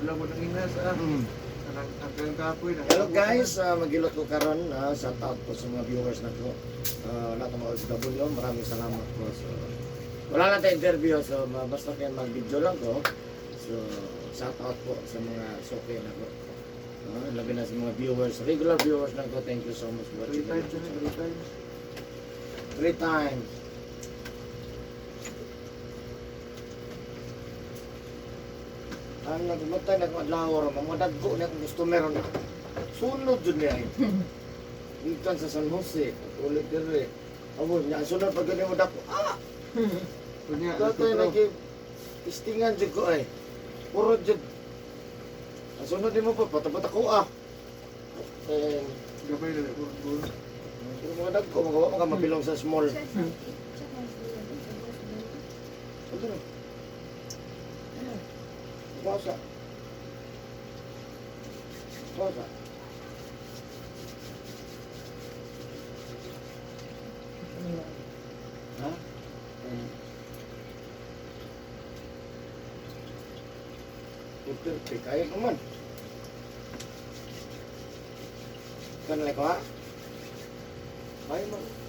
Adlaw mo nang inas ah. Anang ang kapoy nang. Hello guys, magilot ko karon, shout out po sa mga viewers na ko. Lahat ng mga OFW, maraming salamat po. So, wala lang tayong interview, so basta kayo mag-video lang ko. So, shout out po sa mga suki na ko. Labi na sa mga viewers, regular viewers na ko. Thank you so much for Three watching. times yun, three times. Three times. Ang nagmatay nagmadlaw ra mga dagko na akong customer na. Sunod jud niya eh. Gikan sa San Jose, ulit dire. Abo niya sunod pag gani mo dako. Ah, Kunya, tatay nagi tistingan jud ko ay. Puro jud. Ang sunod nimo pa patapata ko ah. Eh, Gabay na ko. pero mga dagko magawa mga mabilong sa small. Ano na? Basa. Basa. Ha? Eh. Duterte, kaya naman. Kan like ha? Kaya man.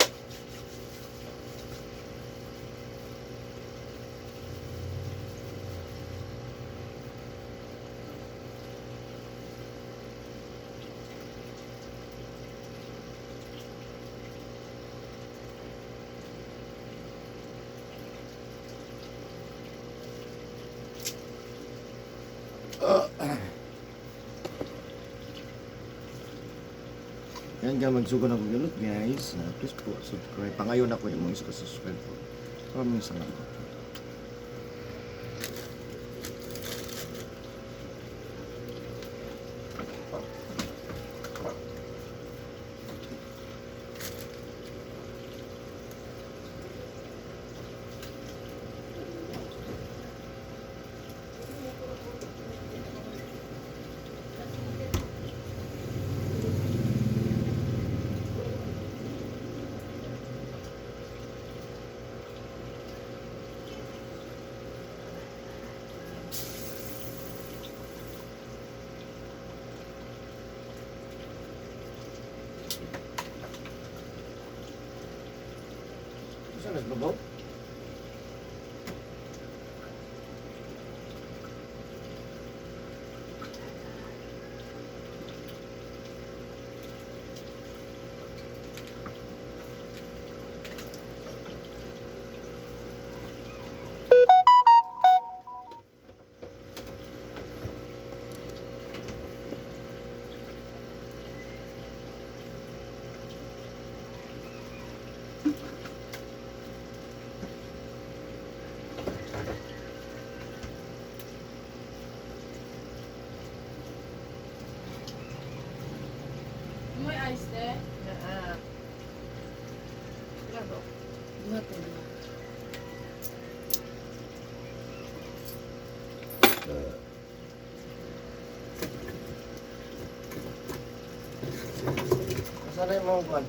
Yan ka magsugo na kong guys. Please po, subscribe. Pangayon ako yung mga isa subscribe po. Maraming salamat. Saan nas babaw? May ice there? Naa. Labo. Duha to, duha. Saan na yung mga kuwan?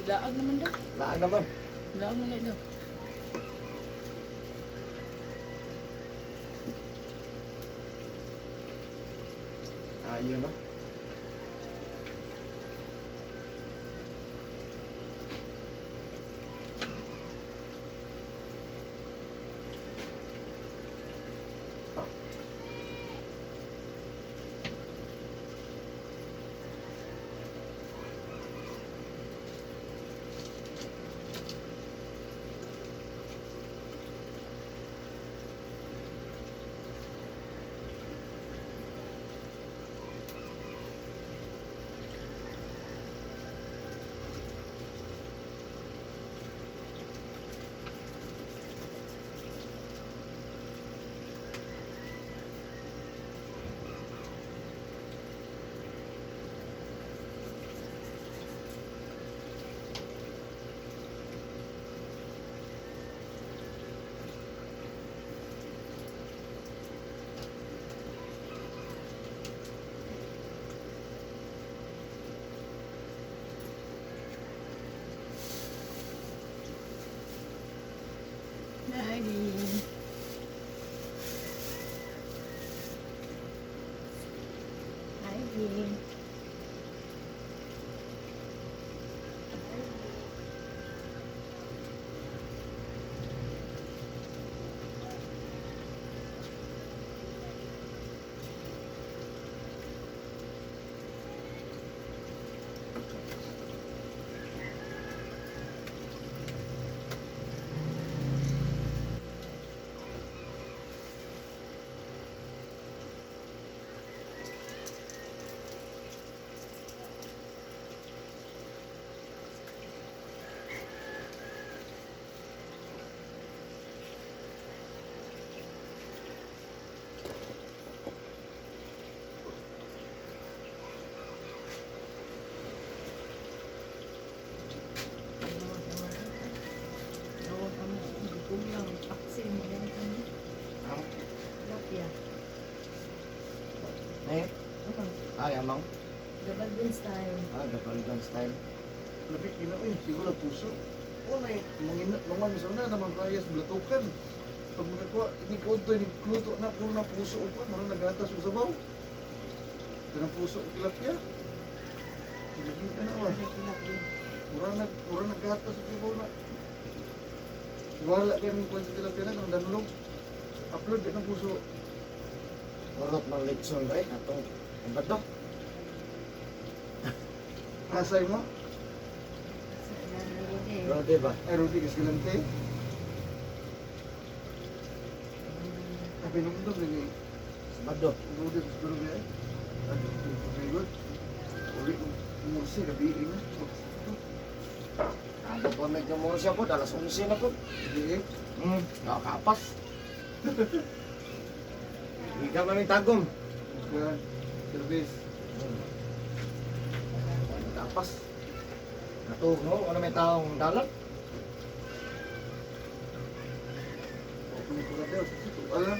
Laag naman daw. Laan naman. Laag naman daw. Ayun no? watching. Ang? Eh? Ay, amang. Gabalbin style. Ah, Gabalgan style. Lapit gina eh, siguro puso. O na eh, mangina, mangan sa una naman kaya sa blatukan. Pag mga kuha, ini konto, ini kluto na, puro na puso o pa, marang nagatas o sabaw. Kanang puso o tilapia. Sige ka na ba? Mura nagatas o sabaw na. Wala kayo mong kuha sa tilapia na, kanang danulog. Upload ka ng puso. Urot mang litson ba eh? Atong, ang bato. Kasay mo? Rode ba? Ay, Rudy Escalante. Sabi nung doon, eh, Sabado. Rudy Escalante eh. Ay, very good. Uli, umursi, gabi eh. Ano pa medyo mo siya po, alas 11 na po. Gabi eh. Nakakapas. Ikaw man yung tagom. Good. Service. Nakapas. Natuog no, ano may taong dalat? Open ko na daw. Ito, alam.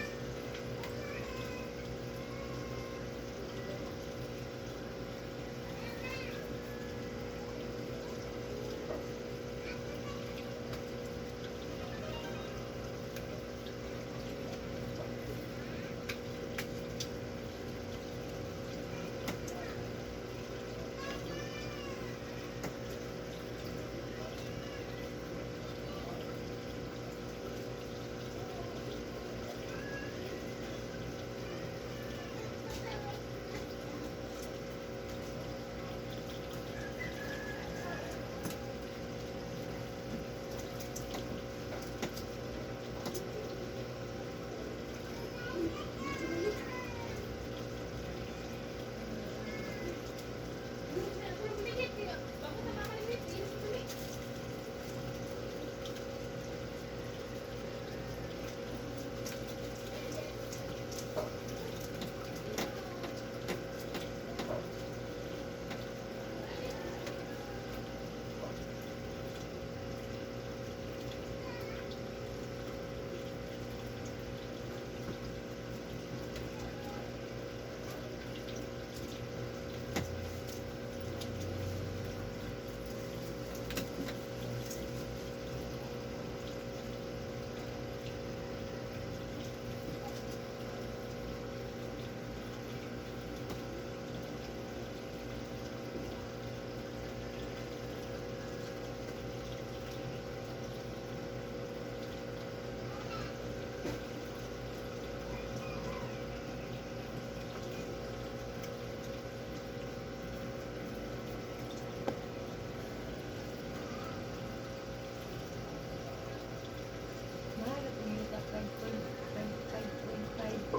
Mahal at umita 5.5.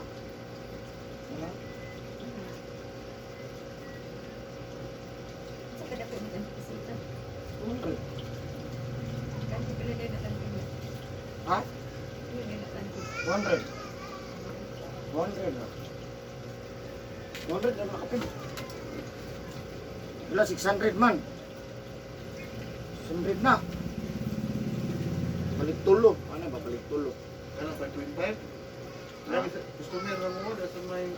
Ano? Sa kada ko ng bisita. 200. Kanti pala din na tanti. Ha? Yun din na tanti. 200. 200 na. 200 na makapin. Wala, 600 man. 600 na. Balik tulo. Ano ba, balik tulo? Ano, 5.5? Lagi sa customer na mo, dahil sa may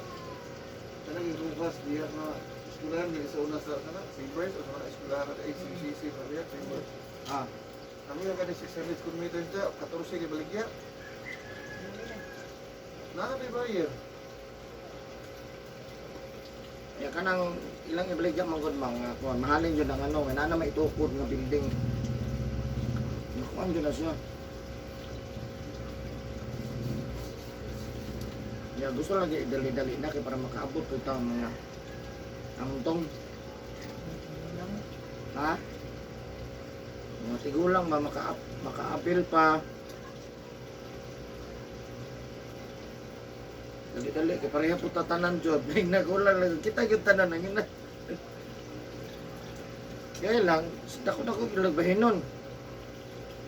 kanang irukas diya na eskwelahan niya sa una sa kana, Sabers o sa mga eskwelahan na HCCC na diya, Sabers. Ah, Kami nga kani 600 square meters da, 14 kay baligya. Naa may buyer. Ya kanang ilang ibaligya man gud mga kuan, mahalin jud ang ano, nga naa na maitukod nga building. Nakuan jud na siya. Ya gusto lang dali-dali na kay para makaabot ko ta mga angtong, ha? Mga tigulang ba makaapil pa. Dali-dali kay pareha po tatanan jud. Nagulang lang kita gyud tanan ang ina. Kaya lang, dako dako gyud bahinon.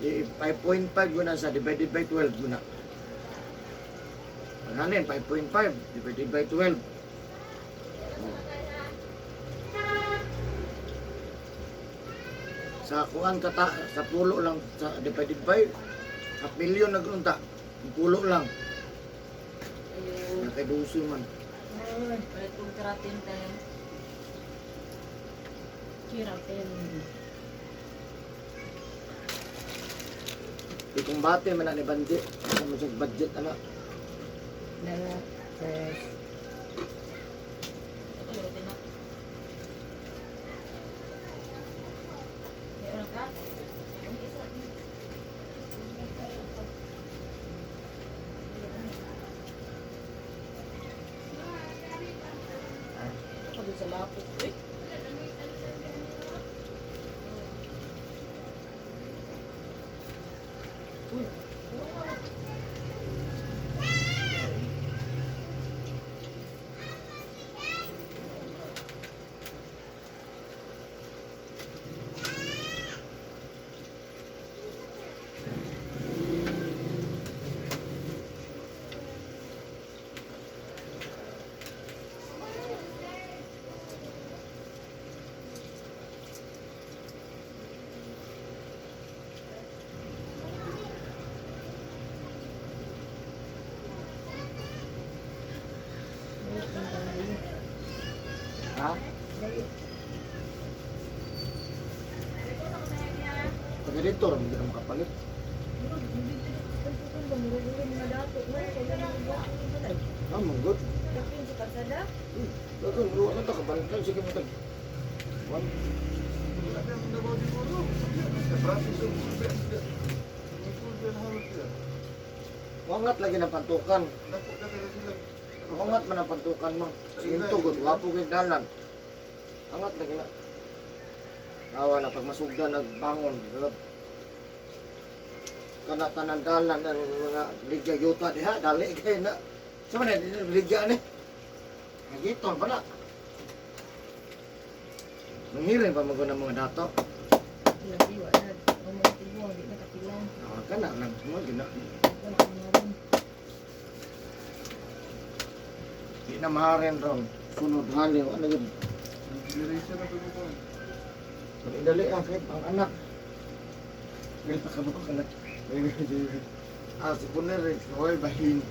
I 5.5 guna sa divided by 12 guna. Ang hanin 5.5 divided by 12. Oh. Sa kuan kata sa pulo lang sa divided by half million na unta. Pulo lang. Ayun. Nakay duso man. Palit kong keratin tayo. Keratin. Di kumbate man na ni Banji. Ano mo siya budget ana. Dala, tres. Ito, keratin na. May orang ka? Ang isa. Ako dun sa lapos. Uy! Uy! Ha? Taga dito ra hindi ka makapalit. Ah, manggot. Dagan ruwa na ta kabalik lang sige mo tag. One. Wala na ang Davao de Oro. Sa process of sulbe. May sulbe na halos sila. Wangat lagi na pantukan. Dako na kaya sila. Wangat man ang pantukan mo. Sinto gud wapo kay dalan. Angat lagi na. Awa na pag masugda nagbangon. Kana tanan dalan ang mga ligya yuta diha dali kay na. Sa man ligya ni. Nagiton pa na. Manghiling pa mo ng mga dato. Lagi, wala. Ang mga tiguang, di na kapilang. Ah, kana lang mo gina. Wala kang meron. Di na maharin ron. Sunod haliw ano yun. Generation na ito. Dali dali ang kahit ang anak. Dili pa kamo ka na. Ah, si Punerik, oy bahin.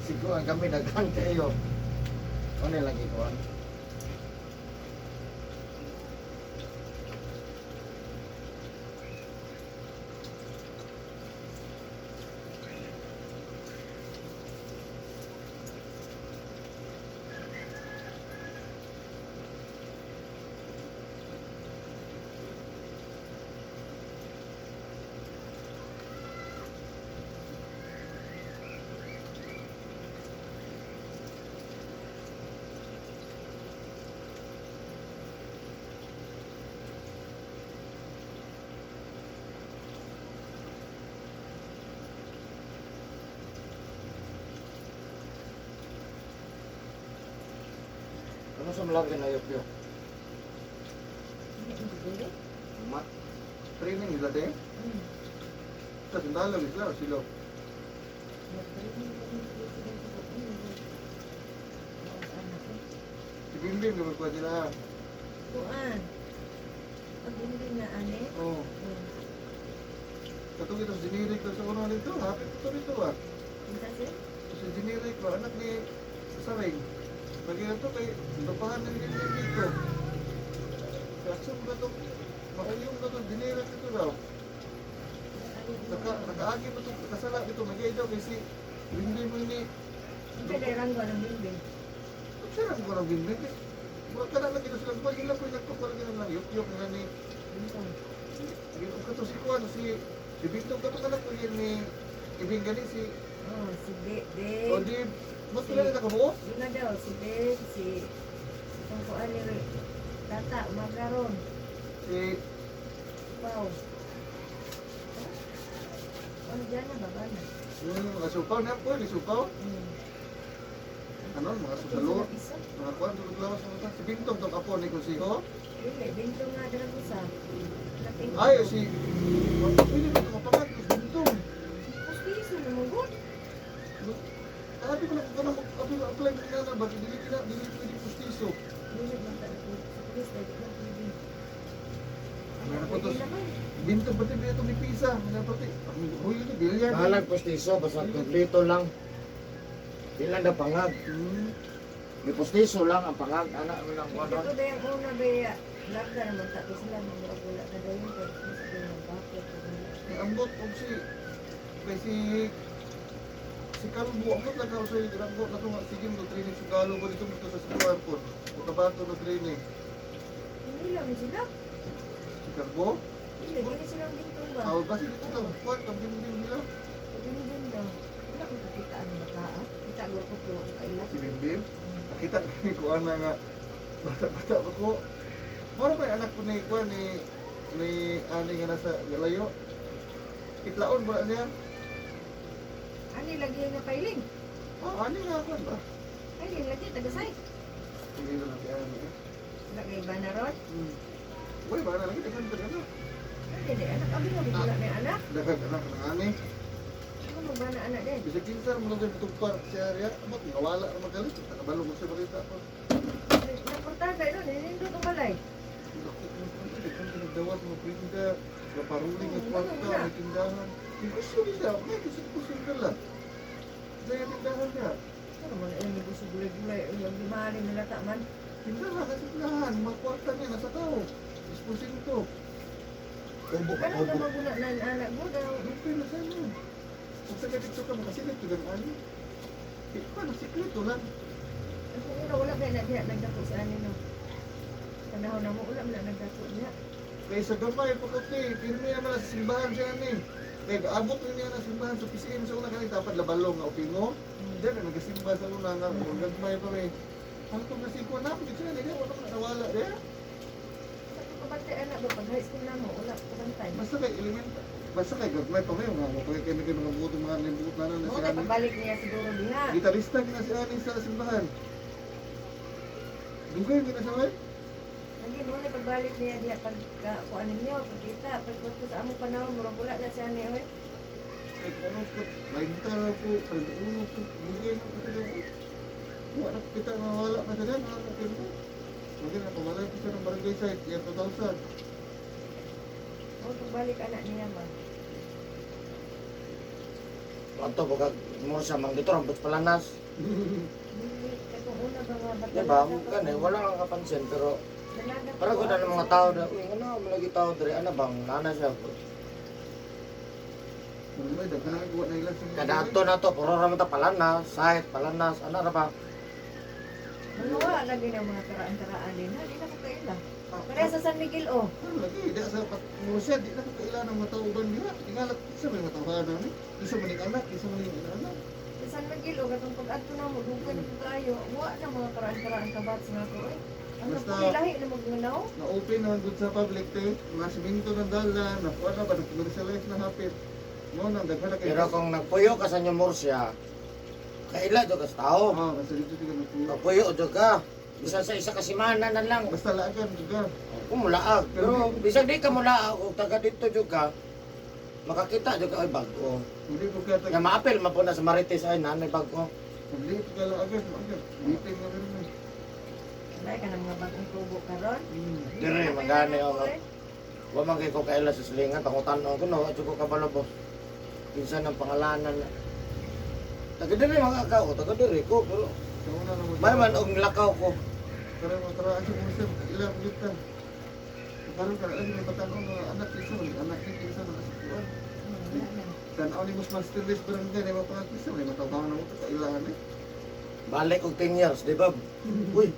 Sigo ang kami daghan kayo. Ano lagi ko an? Ano sa malaki na yopyo? Hindi, hindi, hindi. Ma, Training nila din. Sa sindalo sila sila. Nag-training kami sa presidente ko. Anak ko. Si Bimbim gumagawa sila. Kuan. Pag hindi na ane. Oo. Katong ito sa generic to sa uno nito. Hapit ito rito ah. Kinsa siya? Sa generic ba anak ni Saring. Lagi na to kay lupahan ng Bimbim dito. Kaso ba ito? Mauyong na to generic ito daw. Nakaagi pa ito kasala dito magay daw kasi Bimbim mo ni Kinsa kay ranggo ng bimbing? Sira ko ng binbin. Mura ka na lagi na silang pag ila ko nagpapal na lang yuk-yuk na ni. Bintong. Ginoo ka to si Kuan si si Bintong ka to kanak ko yun ni Ibing gani si Oh, si Be. o di mas pila na nakabuo? Yun na daw, si Be, si itong kuan ni Tata, umagaron. Si Wow. Ano dyan na, baba na. yung mga supaw na po, ni supaw. Ano, mga sugalo, Isa. mga kuan tulog lawas mga ta. Si Bintong tong apo ni Konseho. Dili, bintong nga dala ko sa. Lating. Ay, si pili ba itong kapakat ni Bintong? Pustiso na mo good. Sabi ko lang kung ano mag-apply ko na na, bakit dili kina, dili pwede pustiso. Dili man ta sa pulis, dili lang pwede. Meron po to. Pwede naman. Bintong pati ba ito ni Pisa? Ano pati? Ang huy ito, bilya. Bahalag postiso, basta kompleto lang. Di lang na pangag. May postiso lang ang pangag. Anak mo lang kuwan. Ito ba yung una ba ya? Larga naman ta ko sila mga wala na dayon kay sa mga bakit. May ambot og si kay si si Kalbo, ambot lang ka sa ambot na to nga sige mo training sa Galo ko dito mo sa Square po. O kabato na training. Hindi lang sila. Si Kalbo, Hindi, dili sila ang bintong ba? aw ba sige dito lang kuan kambing nila. Bintong daw. Wala ko kakita ang bata ah. Kita ko ko pero ako kaila. Si Bimbim, nakita ni kuan na nga bata-bata pa ko. Mora pa yung anak ko ni kuan ni ni ani nga nasa Galayo. Itlaon ba niya? Ani lagi nga pailing. Oh, ani nga kuan ba? Pailing lagi taga site. Hindi na lang si ani. Eh. Wala kay ba na ron? Uy, ba na lagi daghan ka na. Ay, dili anak abi mo wala na anak. Daghan anak na ani. Ano mo ba na anak din? Bisag kinsa mo lang tugpar si Arya, abot nawala ra magalit, nakabalo ko sa balita ko. Naportada ron, nindot ang balay. Dako ko daghan ka nagdawat mga prinda, kaparuling at kwarta, may tindahan. Negosyo di siya, may kasi negosyo ka lang. Dahil tindahan niya. Ano man ay negosyo gulay-gulay, ay ang limahalin nila ta man. Tindahan kasi tindahan, mga kwarta niya nasa tao. 10%. Kubo ka, Ano kubo. naman guna na anak mo daw? Lupin na sa'yo. Kung sa dito ka, makasilip ka ng ani. Eh, paano, sikreto lang. Ang kung una wala kay na diha nagdako sa ani no. Panahon na mo wala man na nagdako niya. Kaya sa gamay, pakuti, pirmi naman sa simbahan siya ni. Kaya gaabot rin niya na simbahan sa PCM sa una kanina, dapat labalong nga opingo. Diyan, na nagasimba sa una nga, kung gagmay pa may. Ang itong nasiko na, hindi siya, hindi wala ko nawala. Diyan, Sa ko kabantay anak ba pag high school na mo wala ko kabantay. basta kay element, basta kay gagmay pa may, mga mga kay kay mga buto, mga libuot na na Mo si kay Ani. pagbalik niya siguro diha. Gitarista na si Ani sa simbahan. Dugay na sa may. Lagi mo na pagbalik niya diha pag kuan ninyo pagkita pag ko sa among panahon murag wala na siya ni oy. Kay ano ko, 30 na po, 31 po, dugay na po siya. Wala na kita nga wala na siya, wala na kita. Mungkin nakawala po siya ng barangay site, year 2000. Mo pagbalik anak niya ba. Ato baka mo siya mang dito rambut palanas. Dili kay kung una ba nga bata. Di ba? Kani wala kang kapansin pero Dalaga para ko na ng mga tao na, uy, ano, malagi tao diri, ano bang, nana siya. May daghan na gawa na ilan sa mga Kada ato na to, puro ra man ta palanas, site, palanas, ano ra ba? Mga lagi ng mga karaan-karaan din ha, di na ko kaila. Pareha sa San Miguel oh. Ano lagi, di sa Murcia, di na ko kailangan ng mga tauban diha. Tingala, isa may mga tauban namin. Isa man yung anak, isa man yung anak. Sa San Miguel oh, katong pag-adto na mo dugay na po kayo. Wa na mga karaan-karaan kabats nga ko eh. Ang lahi na magnganaw. Na-open naman good sa public te, mga siminto ng dala, nakuha na ba, nag-commercialize na hapit. Mo nang daghan na kayo. Pero kung nagpuyo ka sa New Murcia, kaila jud ka sa tao. Oo, basta dito sila nagpuyo. Nagpuyo jud ka. Bisan sa isa ka semana na lang. Basta laagan juga. Kung mulaag. Pero bisan di ka mulaag o taga dito jud ka, makakita jud ka ay bago. Hindi ko kaya Nga maapil mapuna sa Marites ay nanay bago. Hindi ko kaya laagan, maagan. Bitin nga rin eh. Wala ka ng mga bagong tubo karon. Dire magani o. Wa man kay ko kaila sa silingan pangutan-on ko no, adyo ko kabalo bo. Kinsa ng pangalanan na. Taga dire mga ka o taga dire ko pero Sa una na mo. may man og nilakaw ko. Karon mo tara sa Murcia, ilang ulit ka. Karon ka lagi may batanon nga anak isa man anak ni isa man sa kuan. Wala na. Tanaw ni mas masterless barangay ni mga isa man matawang na mo ka ilan eh. Balik og 10 years, di ba? Uy,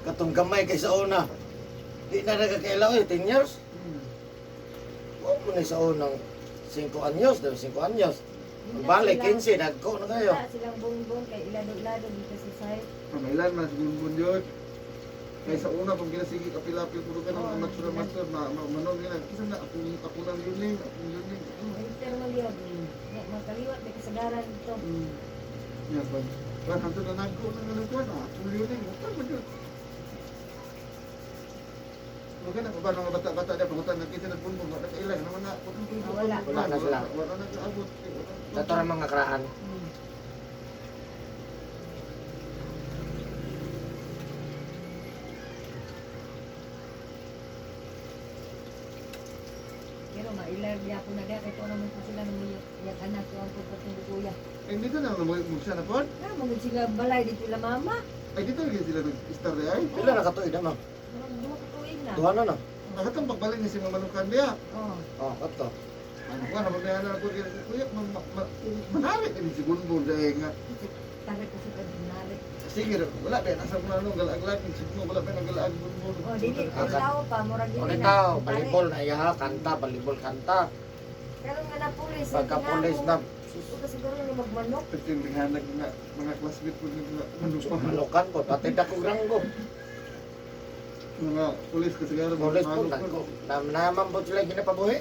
katong gamay kay sa una. Di na nagkakaila, oy, 10 years. Mo mo na sa unang 5 anyos, di ba? 5 anyos. Balik, 15, nagko na kayo. Wala silang bongbong kay ilado-ilado dito sa site. Pamailan man siguro bun yun. Kaya sa una, pag ginasigi kapilapil puro ka ng Oo. amateur amateur, manon nila. Kisa na, akong, ako ng yuning, akong yuning. Winter man yun. Nga, Magkaliwat may kasagaran dito. Yan, pag, pag hangtod na nagko na nga nagkuhan, akong yuning, utang man yun. Mungkin ako ba mga bata-bata niya, pangutan na kita nagbunbun, wala kailan, naman na, Wala. Wala na sila. Wala na kaabot. Sa rin mga karaan. Pero mailag ya po na kaya kay naman po sila ng iyang anak ko ang pagpatong kuya. Eh, dito na, magsana na po. Na mga sila balay dito la mama. Ay, dito lagi sila nag-star ay. Pila na katuig na, ma'am? Murag duha ka tuig na. Duha na na. Nakatang pagbalik ni si Mamalukan niya. Oh. Oh, kato. Ano ka, naman na ako, kuya, manari ka ni si Gunbon dahil nga. Tarik ko sa kadinari. Sige, wala ba, nasa mga ano, galaag-lag, signo, wala ba nagalaag Gunbon. Oh, dili ko tao pa murag dili Ulit na. tao, balibol na iya, kanta, balibol kanta. Pero nga na pulis. Pagka pulis na, Ug siguro nga magmanok. Pagtindihanag mga, mga classmate ko ng mga manukan. malukan ko, pati dako ranggo. Mga pulis kasi siguro. Pulis po, nagko. Naman po sila ginapabuhi.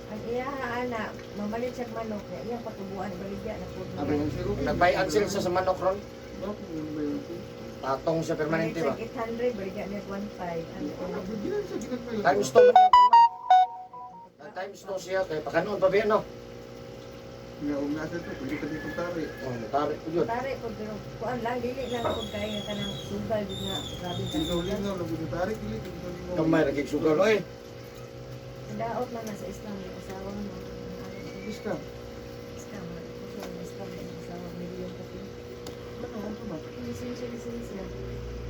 Ang iya ana, mamalit siya manok niya, iyang patubuan baligya na po. Abi ang silo. Nagbayan sila sa manok ron. Bakit mo ba yun? Patong siya permanente ba? Mamalit siya 800, baligya niya 1.5. Ano? Ano, bigyan siya, ginagmay. Times 2 man niya. Times 2 siya, kay pakanoon pa biya no? Nga, huwag na siya to, pwede ka dito tari. Oh, tari ko yun. Tari ko pero kuan lang dili lang ko kay nga kanang sugal gud nga grabe ka. Lingaw-lingaw, lang po tari, dili, dili, lingaw. Kamay nagigsugal oy. Daot man na sa Islam yung asawa mo. Islam. Islam, kuso ang Islam yung asawa milyon ka pin. Ano, ano ba? Lisensya, lisensya.